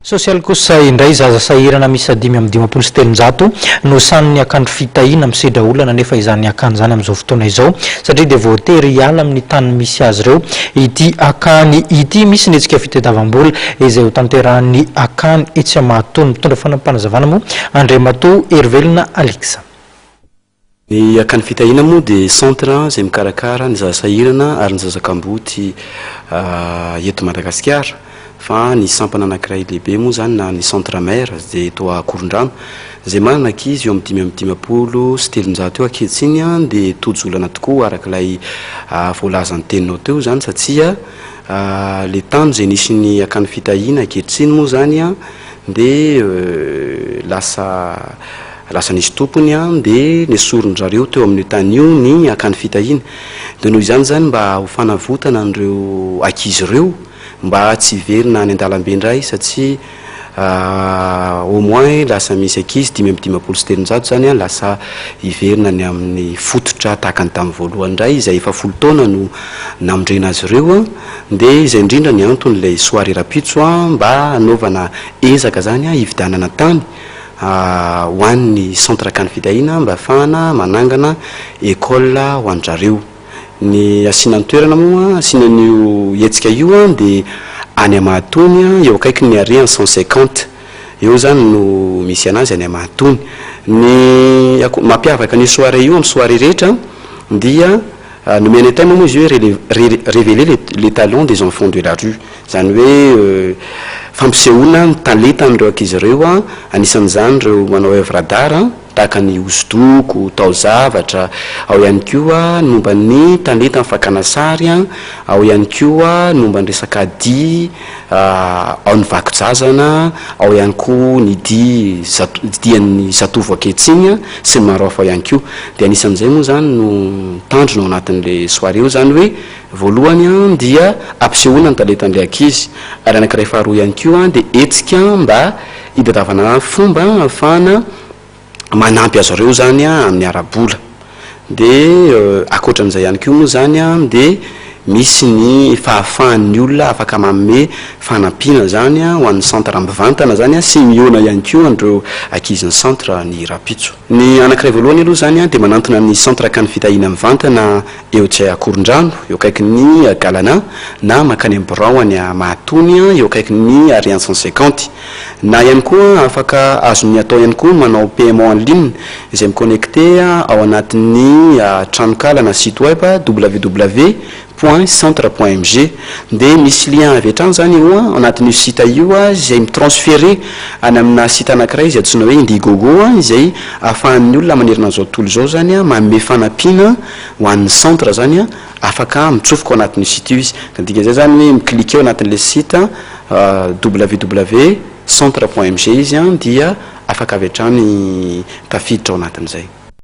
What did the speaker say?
Sosialy kosa indray, zaza sahirana miisa 355 no sanin'ny Akany Fitahiana. Misedra olana anefa izany akany izany amin'izao fotoana izao satria dia voatery hiala amin'ny tany misy azy ireo ity akany ity. Misy ny hetsika fitadiavam-bola izay hotanterahan'ny akany etsy Mahatony. Mitondra fanampim-panazavana moa Andriamatoa Herivelona Alix. Ny Akany Fitahiana moa dia centre izay mikarakara ny zaza sahirana ary ny zaza kamboty eto Madagasikara fa ny sampana anankiray lehibe moa izany na ny centre mère dia eto Akorondrano izay manana ankizy eo amin'ny 355 eo ankehitriny dia tojo olana tokoa araka ilay voalazan'ny teninao teo izany satria ilay tany izay nisy ny Akany Fitahiana ankehitriny moa izany dia lasa lasa nisy tompony an, dia nesorin-dry zareo teo amin'io tany io ny akany fitahiana. Dia noho izany izany mba ho fanavotana an'ireo ankizy ireo mba tsy hiverina any an-dalambe indray satria au moins lasa misy ankizy 355 izany an lasa hiverina any amin'ny fototra tahaka ny tamin'ny voalohany indray izay efa 10 taona no namondrena azy ireo an. Dia izay indrindra ny anton'ilay soirée rahampitso an mba hanaovana ezaka izany an hividianana tany ho an'ny centre Akany Fitahiana mba ahafahana manangana école ho an-dRareo. Ny asiana ny toerana moa, asiana an'io hetsika io an, dia any Mahatony eo akaikin'ny arrêt an'ny 150. Eo izany no misy anazy any Mahatony. Ny mampiavaka an'io soirée io amin'ny soirée rehetra dia nomena thème moa izy io hoe révéler les talents des enfants de la rue. Izany hoe fampisehoana ny talentan'ireo ankizy ireo, anisan'izany ireo manao oeuvre d'art tahaka ny hosodoko, taozavatra, ao ihany koa ny momba ny talentan'ny fakana sary, ao ihany koa ny momba ny resaka dihy, ao ny vako-jazana, ao ihany koa ny dihy zato- dian'ny zatovo ankehitriny sy ny maro hafa ihany koa. Dia anisan'izay moa izany no tanjona ao anatin'ilay soirée io izany hoe Voalohany dia ampisehoana ny talentan'ilay ankizy, ary anankiray faharoa ihany koa dia hetsika mba hitadiavana fomba ahafahana manampy azy ireo izany amin'ny ara-bola. Dia ankoatran'izay ihany koa moa izany dia misy ny fahafahan'ny olona afaka manome fanampiana izany ho an'ny centre mivantana izany sy mihaona ihany koa an'ireo ankizin'ny centre ny rahampitso. Ny anankiray voalohany aloha izany dia manantona ny centre Akany Fitahiana mivantana eo tsy Akorondrano, eo akaikin'ny Galana, na mankany amin'ny birao any Mahatony, eo akaikin'ny Ariane 150. Na ihany koa afaka azony atao ihany koa ny manao paiement en ligne izay mi-connecter ao anatin'ny tranonkala na site web www point centre point mg. Dia misy lien avy hatrany izany eo ao anatin'io site io izay mi-transferer any amina site anankiray izay antsoina hoe Indiegogo izay ahafahan'ny olona manerana an'izao tontolo izao izany manome fanampiana ho an'ny centre zany an, afaka mitsofoka ao anatin'io site io izy, ka ny dikan'izay zany hoe mi-cliquer ao anatin'ilay site www centre point mg izy an dia afaka avy hatrany tafiditra ao anatin'izay.